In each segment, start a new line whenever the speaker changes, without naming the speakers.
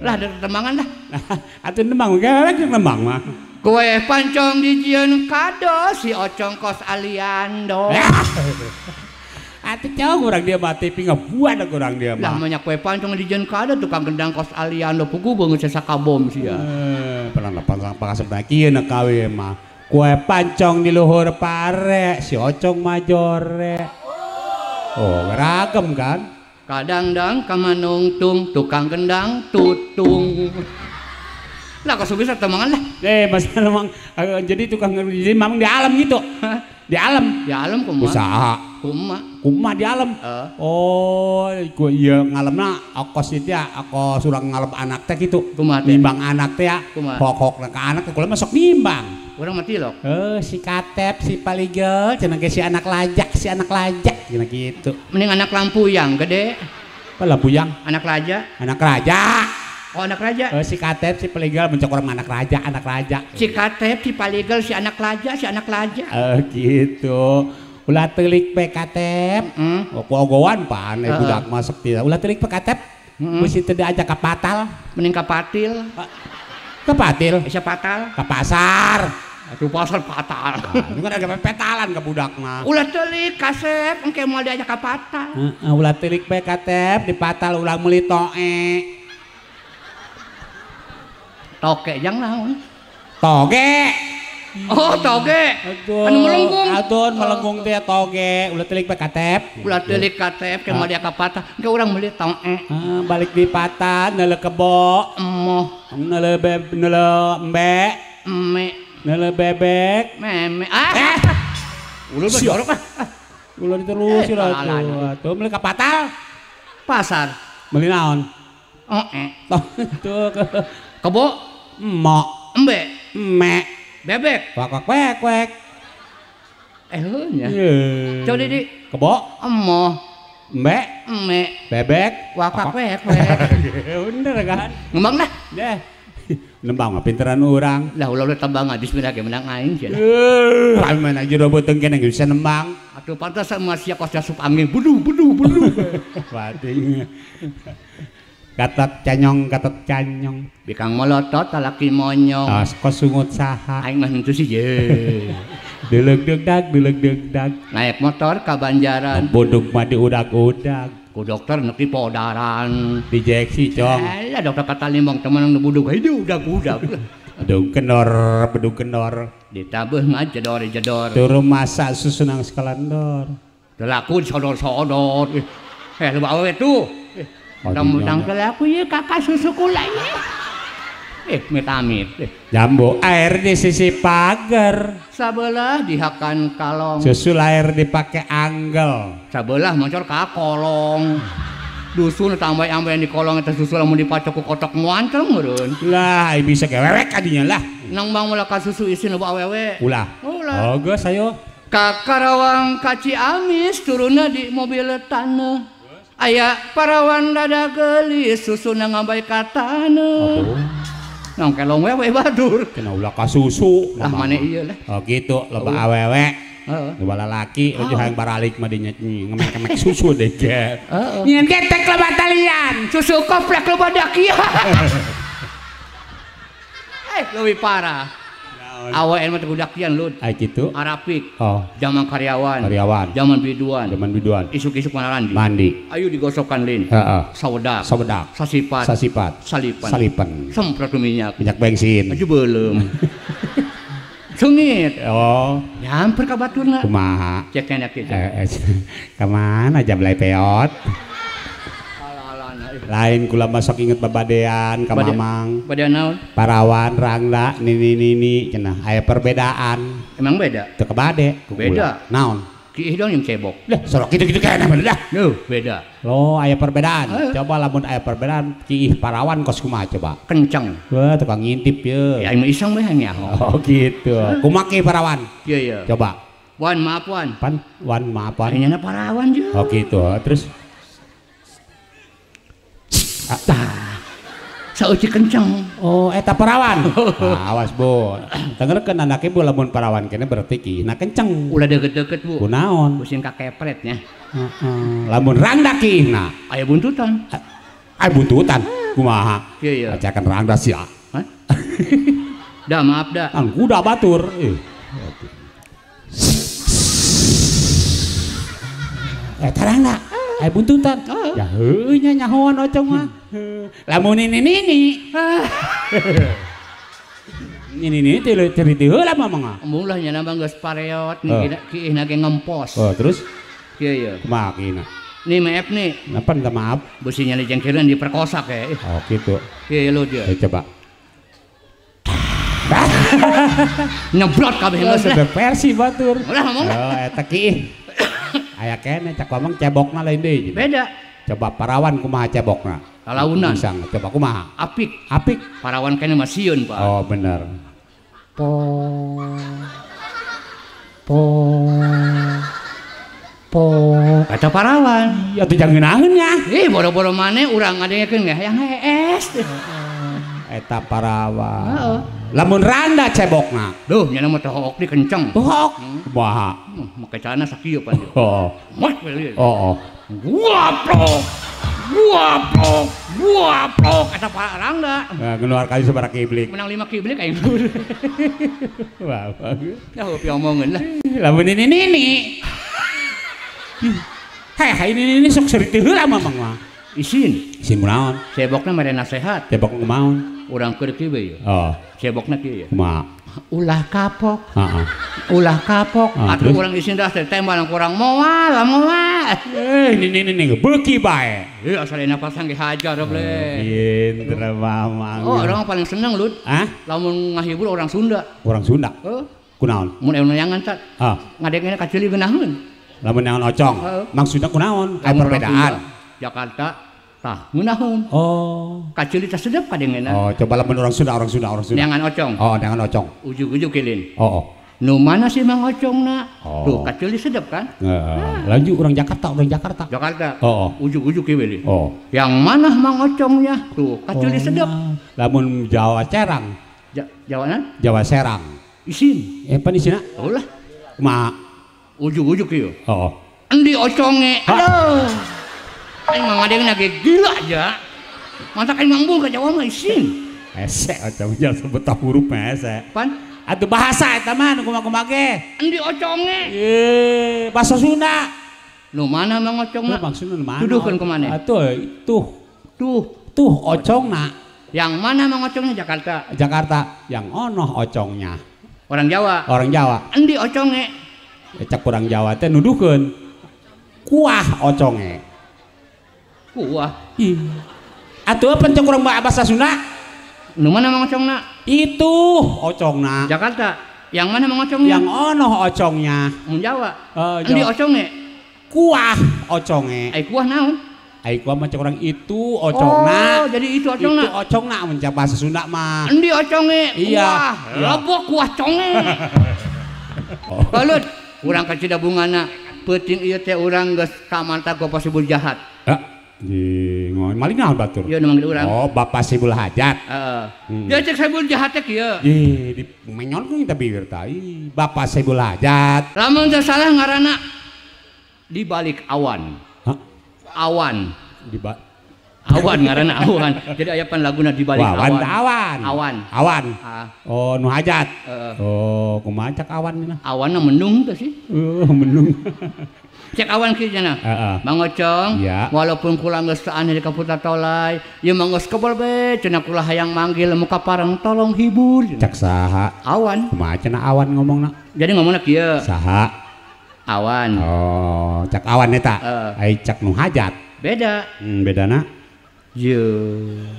Lah ada tembangan lah.
Atuh nembang ge nembang mah.
Kue pancong dijieun kado si Ocong kos Aliando.
Atuh jauh urang dia mah TV ngabuat urang dia mah.
Lah mah kue pancong dijieun kado tukang gendang kos Aliando pugu beungeut sasakabom sia.
Pernah pangasep kieu na kawe mah. Kue pancong di luhur pare si Ocong mah jore. Oh, ragam kan?
Kadang-dang kamanungtung tukang gendang tutung. Lah kok bisa temangan lah.
Mas memang jadi tukang jadi mamang di alam gitu. Di alam.
Di alam kumaha?
Usaha.
Kumaha?
Kumaha di alam. Oh, gua ieu ngalemna kos itu ya, kos urang ngalem anak teh gitu.
Kumaha teh?
Nimbang anak teh ya. Hok-hok ka anak teh kula masuk nimbang.
Urang mah tilok.
Si Katep, si Paligel, cenah ge si anak lajak cenah gitu.
Mending anak lampu yang gede.
Apa lampu yang?
Anak raja.
Anak raja.
Oh, anak raja.
Si Katep, si Paligel mencok orang anak raja, anak raja.
Si Katep, si Paligel, si anak raja, si anak raja.
Gitu. Ulah telik pe Katep. Ku ogowan pan budak masuk ti. Ulah telik pe Katep. Bisi teu diajak ka patal.
Mending ka patil.
Ke patil?
Bisa patal.
Ke pasar.
Aduh pasar patal.
Nah, itu kan ada petalan ke budak mah.
Ulah telik kasep engke moal diajak ka patal.
Ulah telik pe Katep di patal ulah meuli toe.
Toke jang naon?
Toge.
Oh, toge. Anu melengkung.
Atuh melengkung teh toge. Ulah telik pe Katep.
Ulah telik Katep ke moal diajak ka patal. Engke urang meuli toe.
Balik di patal neuleuh kebo.
Emoh.
Neuleuh neuleuh embe.
Eme.
Neuleuh bebek.
Meme. Ah. Ulur mah jorok ah.
Ulur terus sih lah tuh. Tuh meuli ka patal.
Pasar.
Meuli naon?
Oe.
Tuh
kebo.
Emok.
Embe.
Eme.
Bebek.
Wak wak wek wek.
Heuh nya. Coba di.
Kebo.
Emoh.
Embe.
Eme.
Bebek.
Wak wak wek wek.
Bener kan?
Ngembang lah.
Deh. Nembang mah pinteran urang.
Lah ulah ulah tembang bismillah ge menang aing cenah.
Aing mah jero beuteung keneh bisa nembang.
Atuh pantas mah sia kos asup angin buduh buduh buduh.
Bating. Gatot canyong, gatot canyong.
Bikang molotot talaki monyong.
Ah, kos sungut saha.
Aing mah henteu sih ye.
Deuleug deug dag, deuleug deug dag.
Naik motor ka Banjaran.
Budug mah diudag-udag.
Ku dokter nepi podaran.
Dijeksi, Cong.
Lah dokter kata limbang temen nu budug hideu udag-udag.
Bedug kendor, bedug kendor.
Ditabeuh ngajedor-jedor.
Turu masak susunang sekalandor.
Teu laku sodor-sodor. Loba awewe tuh. Mudah-mudahan aku ya kakak susu kula ya. Amit-amit.
Jambu air di sisi pagar.
Sabelah dihakan kalong.
Susu air dipakai anggel.
Sabelah moncor ka kolong. Dusun tambah-ambayan di kolong eta susu lamun dipacok ku kotok muantel meureun.
Lah, bisa gewewek kadinya lah.
Nang bang ulah ka susu isin loba awewe.
Ulah.
Ulah.
Oh, geus ayo.
Ka Karawang ka Ciamis turunna di mobil taneuh. Aya parawan dada geulis susuna ngambay ka taneuh. Nang kelong wewe badur.
Kena ulah ka susu.
Lah mane ieu lah.
Oh gitu, loba awewe. Heeh. Loba lalaki, oh. Hayang baralik mah dinya ngemek-ngemek susu deh ge.
Heeh.
Nyeun getek loba talian.
Susu koplak loba dakian. Leuwih parah. Awean mah teu dakian lud.
Ai kitu.
Arapik.
Oh.
Zaman karyawan.
Karyawan.
Zaman biduan.
Zaman biduan.
Isuk-isuk mandi.
Mandi.
Ayo digosokan lin.
Heeh.
Sawedak.
Sawedak.
Sasipat.
Sasipat.
Salipan.
Salipan.
Semprot minyak.
Minyak bensin.
Aju beuleum. Sungit.
Oh.
Nyamper ka baturna.
Kumaha?
Cek enak kieu.
Ka mana jablay peot? Lain kula masuk inget babadean ka mamang.
Badean naon?
Parawan, rangda, nini-nini cenah aya perbedaan.
Emang beda?
Teu kebade.
Beda.
Naon?
Ki Ihdon yang cebok.
Lah, sorok kitu-kitu keneh mah dah.
Duh, beda.
Loh, aya perbedaan. Coba lamun aya perbedaan Ki Ih parawan kos kumaha coba?
Kenceng.
Wah, tukang ngintip ye.
Ya aing mah iseng bae nyaho.
Oh, gitu. Kumaha Ki parawan?
Iya, iya.
Coba.
Wan, maaf Wan.
Pan, Wan, maaf Wan.
Aing nya parawan je.
Oh, gitu. Terus
tah. Sauci kenceng.
Oh, eta parawan. Nah, awas Bu. Tengerkeun anake Bu lamun parawan kene berarti ki na kenceng.
Ulah deket-deket Bu.
Kunaon?
Pusing kakepret nya.
Heeh. Lamun rangda ki na
aya buntutan.
Aya buntutan. Kumaha?
Kieu ya.
Acakan rangda sia.
Hah? Dah maaf dah.
Ang kuda batur. Tarangna. Aya buntutan. Ya heueuh nya nyahoan ocong mah. Lamun ini nini. Ini nini teh cerita heula mah mangga.
Embung lah nya mah geus pareot kiihna ge ngempos.
Oh, terus
kieu ya.
Kumaha kiihna?
Nih maaf nih.
Napa minta maaf?
Besinya dijengkelan diperkosa kayak.
Oh gitu.
Kieu lu dia.
Coba.
Nyebrot kabeh geus lah.
Versi batur.
Ulah ngomong.
Oh eta kiih. Aya keneh cak ngomong cebokna lain deui.
Beda.
Coba parawan kumaha cebokna?
Kalaunan.
Pisang coba kumaha?
Apik.
Apik.
Parawan keneh mah sieun, Pak.
Oh bener.
Po po po kata parawan.
Iya atuh jangan ngeunaheun nya.
Ih boro-boro maneh urang ngadengekeun ge hayang hees.
Eta parawan.
Heeh.
Lamun randa cebokna.
Duh nya mah tohok di kenceng.
Tohok. Kumaha?
Make celana sakieu pan.
Heeh.
Mah we.
Heeh.
Guaplok. Guaplok. Guaplok eta parangda.
Ngeluar kali sabaraha kiblik.
Menang 5 kiblik aing.
Wah, bagus.
Ya heup omongeun lah.
Lamun ini nini. Hei, ini nini sok seuri teh heula mah mang mah.
Isin.
Isin kunaon?
Cebokna mere nasehat.
Cebok kumaha?
Urang keur kieu we.
Oh.
Cebokna kieu ya.
Kumaha?
Ulah kapok.
Heeh.
Ulah kapok. Atuh urang isin dah teh tembak kurang moal, moal.
Ini nini beuki bae.
Heuh asal enak pasang ge hajar ble.
Pinter mamang.
Oh, orang paling seneng Lud.
Hah?
Lamun ngahibur orang Sunda.
Orang Sunda?
Heeh.
Kunaon?
Mun aya neangan tat.
Ah.
Ngadengena kaceuli geunaheun.
Lamun neangan ocong. Maksudna kunaon? Aya perbedaan.
Jakarta tah ngeunaheun.
Oh.
Kaceuli teh sedep kadengena.
Oh, coba lamun orang Sunda, orang Sunda, orang Sunda.
Neangan ocong.
Oh, neangan ocong.
Ujug-ujug kilin.
Oh, oh.
Nu mana sih Mang Ocongna?
Oh.
Tuh kaceuli sedep kan?
Heeh. Lanjut orang Jakarta, orang Jakarta.
Jakarta.
Oh, oh.
Ujug-ujug kieu.
Oh.
Yang mana Mang Ocongnya? Tuh kaceuli
oh,
sedep.
Lamun Jawa Serang.
Jawa na?
Jawa Serang.
Isin.
Pan isina?
Oh lah.
Kumaha?
Ujug-ujug kieu.
Oh.
Endi oconge? Aduh. Aing mah ngadengna ge gila aja. Mantak aing manggung ka Jawa mah isin.
Hese ocong jangan sebut huruf mah hese.
Pan?
Atuh bahasa eta mah nu kumaha-kumaha ge.
Endi oconge?
Bahasa Sunda.
Nu mana Mang Ocongna?
Maksudna nu mana?
Tuduhkeun ku maneh.
Atuh itu.
Tuh,
tuh ocongna.
Yang mana Mang Ocongnya? Jakarta.
Jakarta. Yang ono ocongnya.
Orang Jawa.
Orang Jawa.
Endi oconge?
Cek orang Jawa teh nuduhkeun kuah oconge.
Kuah.
Ih. Atuh apa cek urang bahasa Sunda?
Nu mana Mang Ocongna?
Itu ocongna.
Jakarta. Yang mana Mang Ocongnya?
Yang ono ocongnya.
Mun Jawa. Endi oconge?
Kuah oconge.
Ai kuah naon?
Ai kuah mah cek urang itu ocongna.
Oh, jadi itu ocongna.
Itu ocongna mun cek bahasa Sunda mah.
Endi oconge?
Iya.
Kuah. Lebok kuah conge.
Oh.
Balut urang ka Cidabungana peuting ieu teh urang geus kamanta ku Bapak Jahat.
Hah? Jeung maling naon batur?
Ieu nu manggil urang.
Oh, Bapak Sibul Hajat.
Heeh. Dia cek Sibul Jahat teh kieu.
Ih, di menyonkeun kita bibir tah. Bapak Sibul Hajat.
Lamun teu salah ngaranna di balik awan.
Hah?
Awan.
Di
awan ngaranna awan. Jadi aya pan laguna di balik awan.
Awan.
Awan.
Awan.
Ah.
Oh, nu hajat.
Heeh.
Oh, kumaha cak awan cenah?
Awanna mendung teh sih.
Mendung.
Cek awan kieu cenah. Mang Ocong,
ya.
Walaupun kula geus teu aneh di Kaputa Tolai, ieu mah geus kebel be cenah kula hayang manggil muka pareng tolong hibur.
Cek saha?
Awan.
Kumaha cenah awan ngomongna?
Jadi ngomongna kieu.
Saha?
Awan.
Oh, cak awan eta. Ai cak nu hajat.
Beda.
Bedana?
Ye.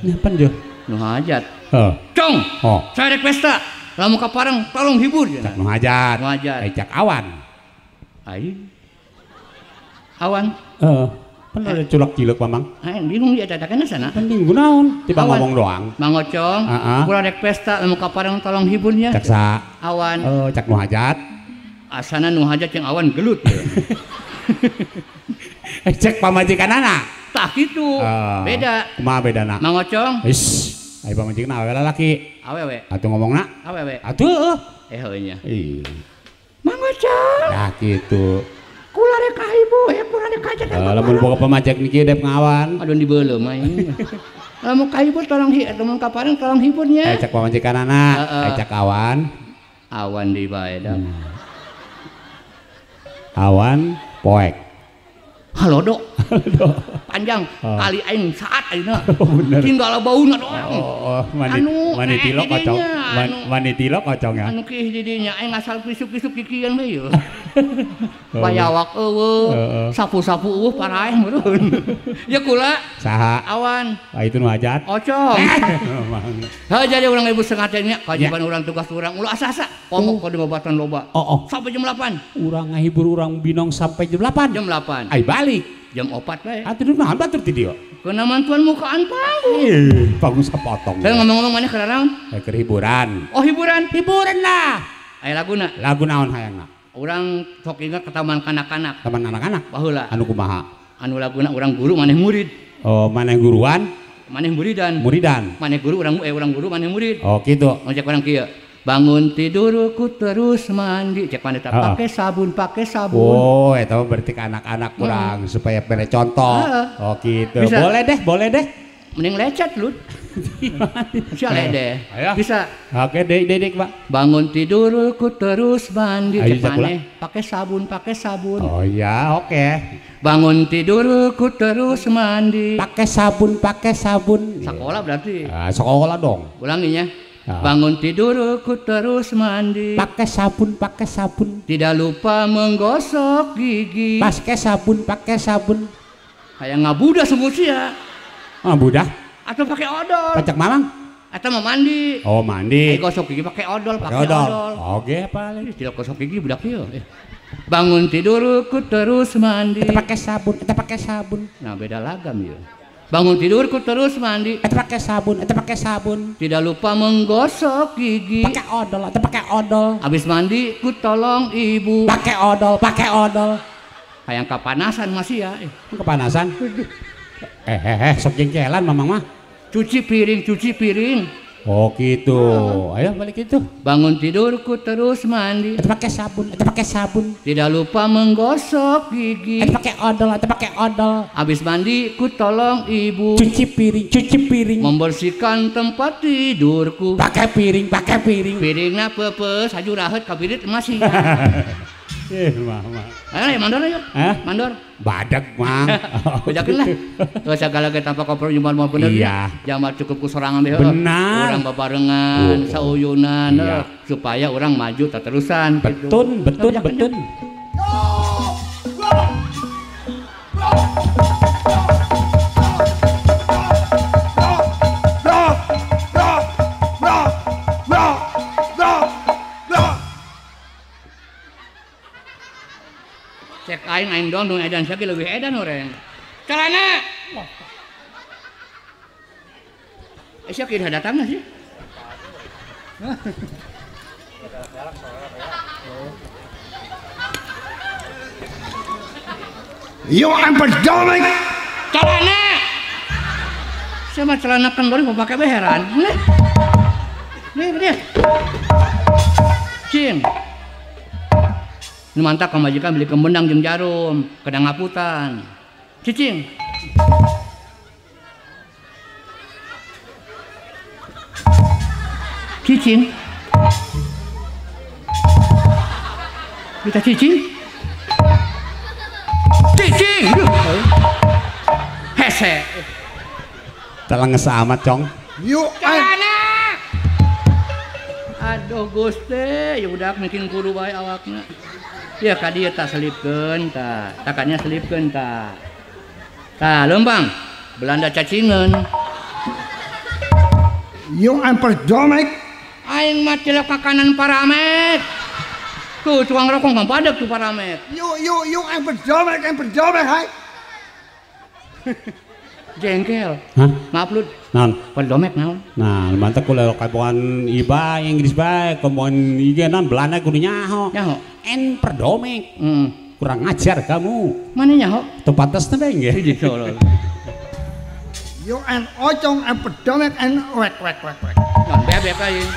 Nyapan je?
Nu hajat.
Heeh.
Cong.
Oh.
Saya rek pesta. Lamun ka pareng tolong hibur cenah.
Cak nu hajat.
Nu hajat.
Ai cak awan.
Ai. Awan.
Heeh. Pan ada culak cileuk mamang.
Heh, bingung dia eta kana sana.
Penting kunaon? Tiba ngomong doang.
Mang Ocong, kula rek pesta lamun ka pareng tolong hiburnya.
Cak sa.
Awan.
Oh, cak nu hajat.
Asana nu hajat jeung awan gelut.
Cek pamajikanana.
Tah kitu. Beda.
Kumaha bedana?
Mang Ocong.
Is, ai pamajikan awewe lalaki.
Awewe.
Atuh ngomongna?
Awewe.
Atuh.
Heuh nya.
Ih.
Mang Ocong.
Tah kitu.
Kula rek ka ibu, kula rek ka hajat.
Lamun boga pamajek niki dep ngawan.
Aduh dibeuleum aing. Lamun kahibur tolong lamun kapareng tolong hiburnya.
Cek pamajikanana, cek awan.
Awan di bae da.
Awan poek.
Halodo. Panjang kali aing saat ayeuna.
Oh, bener.
Tinggal bauna doang.
Oh, mani tilok kocong. Mani tilok kocong ya.
Anu kieu di dinya aing asal kisuk-kisuk kikian we yeuh. Bayawak eueuh, sapu-sapu eueuh paraeh meureun. Ya kula.
Saha?
Awan.
Ah itu nu hajat.
Ocong. Heuh jadi urang ibu sengatnya kewajiban urang tugas urang ulah asa-asa. Komok kudu ngobatan loba. Sampai jam 8.
Urang ngahibur urang Binong sampai jam 8.
Jam 8.
Ai balik.
Jam 4 we.
Atuh naon batur ti dieu?
Keuna mantuan mukaan panggung.
Ih, panggung sapotong.
Saya ngomong-ngomong maneh keur naon?
Keur hiburan.
Oh, hiburan.
Hiburan lah.
Aya laguna.
Lagu naon hayangna?
Urang sok ingat ke taman kanak-kanak.
Taman anak-anak?
Baheula.
Anu kumaha?
Anu laguna urang guru maneh murid.
Oh, maneh guruan?
Maneh muridan.
Muridan.
Maneh guru urang urang guru maneh murid.
Oh, kitu.
Ngajak urang kieu. Bangun tidurku terus mandi, cek maneh pakai sabun, pakai sabun.
Oh, eta mah berarti ke anak-anak kurang supaya bere contoh. Oh, gitu.
Bisa.
Boleh deh, boleh deh.
Mending lecet lu. Bisa deh. Bisa.
Oke, deh, deh, Pak.
Bangun tidurku terus mandi, cek maneh pakai sabun, pakai sabun.
Oh iya, oke.
Bangun tidurku terus mandi,
pakai sabun, pakai sabun.
Sekolah berarti.
Ah, sekolah dong.
Ulangi ya. Bangun tidurku terus mandi,
pakai sabun, pakai sabun.
Tidak lupa menggosok gigi,
pakai sabun, pakai sabun.
Kayak ngabudah semua sih ya.
Ngabudah?
Atau pakai odol.
Pacak mamang?
Atau mau mandi.
Oh, mandi.
Gosok gigi pakai odol, pakai odol.
Oke, paling.
Tidak gosok gigi budak ieu. Bangun tidurku terus mandi,
pakai sabun, pakai sabun.
Nah, beda lagam ya. Bangun tidurku terus mandi,
pakai sabun, pakai sabun.
Tidak lupa menggosok gigi,
pakai odol, pakai odol.
Habis mandi ku tolong ibu,
pakai odol, pakai odol.
Kayak kepanasan masih ya.
Kepanasan? Sok jengkelan mamang mah.
Cuci piring, cuci piring.
Oh gitu. Ayo balik itu.
Bangun tidurku terus mandi,
pakai sabun, pakai sabun.
Tidak lupa menggosok gigi,
pakai odol, pakai odol.
Habis mandi ku tolong ibu,
cuci piring, cuci piring.
Membersihkan tempat tidurku,
pakai piring, pakai piring.
Piringna pepes, haju rahet kabirit masih.
Mama.
Ayo mandor ayo. Mandor.
Badak mang.
Bajakeun lah. Terus segala ge tanpa koper jumal mau bener.
Iya.
Jamal cukup ku sorangan deh.
Benar.
Urang babarengan, sauyunan supaya orang maju terusan.
Betul, betul, betul.
Cek aing aing doang dong edan sakit lebih edan orang. Celana. Siapa yang datang sih?
You emperdomek.
Celana. Sama celana kendor mau pakai beheran. Nih. Nih, nih. Cing. Ini mantap pamajikan beli kembenang jeung jarum, kedang ngaputan. Cicing. Cicing. Kita cicing. Cicing. Hese.
Telenges amat, Cong.
Yuk,
celana. Aduh Gusti, ya udah bikin guru bae awakna. Ya ka dieu tah selipkeun tah, takanya selipkeun tah. Tah leumpang, Belanda cacingeun.
Yung emperdomek.
Aing mah cilok ka kanan paramet. Tuh tukang rokok nggak padek tuh paramet.
Yu yu yu emperdomek, emperdomek hai.
Jengkel.
Hah?
Ngupload.
Naon?
Perdomek naon?
Nah, mantap kula kaboan iba Inggris bae, kaboan ieu naon Belanda kudu nyaho.
Nyaho.
En perdomek. Kurang ajar kamu.
Mana nyaho?
Teu pantes teh nggih.
Yo en ocong en perdomek en wek wek wek wek.
Naon bebek aing.